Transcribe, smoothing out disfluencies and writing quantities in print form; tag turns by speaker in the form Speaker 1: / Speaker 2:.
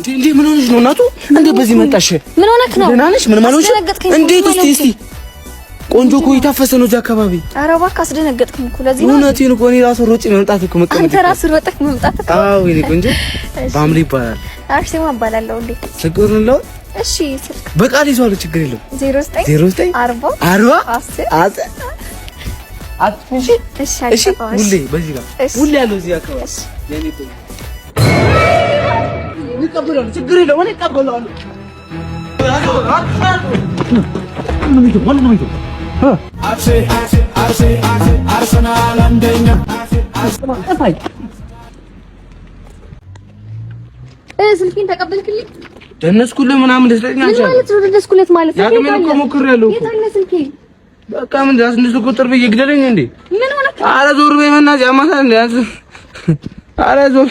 Speaker 1: እንዴ ምን ሆነሽ ነው እናቱ? እንዴ በዚህ መጣሽ?
Speaker 2: ምን ሆነክ ነው?
Speaker 1: ደህና ነሽ? ምንም አልሆንሽም? እንዴት? እስቲ እስቲ ቆንጆ እኮ የታፈሰ ነው እዚህ አካባቢ።
Speaker 2: ኧረ እባክህ አስደነገጥከኝ እኮ ለዚህ ነው።
Speaker 1: እውነቴን እኮ እኔ ራሱ ሮጬ መምጣት እኮ መቀመጥ
Speaker 2: አንተ ራስህ ሮጠህ መምጣት እኮ።
Speaker 1: አዎ የእኔ ቆንጆ ባምሪ ይባላል።
Speaker 2: አርሴማ እባላለሁ። እንዴ
Speaker 1: ስልክ ቁጥር ነው?
Speaker 2: እሺ ስልክ
Speaker 1: በቃል ይዟል፣ ችግር የለውም።
Speaker 2: 09
Speaker 1: 09
Speaker 2: 40
Speaker 1: 40
Speaker 2: 10
Speaker 1: 10 አትፍሺ።
Speaker 2: እሺ
Speaker 1: እሺ ሁሌ በዚህ ጋር ሁሌ ያለው እዚህ አካባቢ የእኔ ቆንጆ እቀበላለሁ፣ ችግር የለውም። እኔ እቀበላለሁ።
Speaker 2: ስልኬን ተቀበልክልኝ?
Speaker 1: ደነስኩልህ ምናምን ደስ ይለኛል።
Speaker 2: ምን ማለት ነው ደነስኩለት ማለት?
Speaker 1: ያቅሜን እኮ ሞክሬያለሁ እኮ።
Speaker 2: የት አለ ስልኬ?
Speaker 1: በቃ ምን አስነሱ ቁጥር ብዬ ግደለኝ እንዴ?
Speaker 2: ምን ሆነህ?
Speaker 1: ኧረ ዞር በይ በእናትህ ያማታል እንዴ? ኧረ ዞር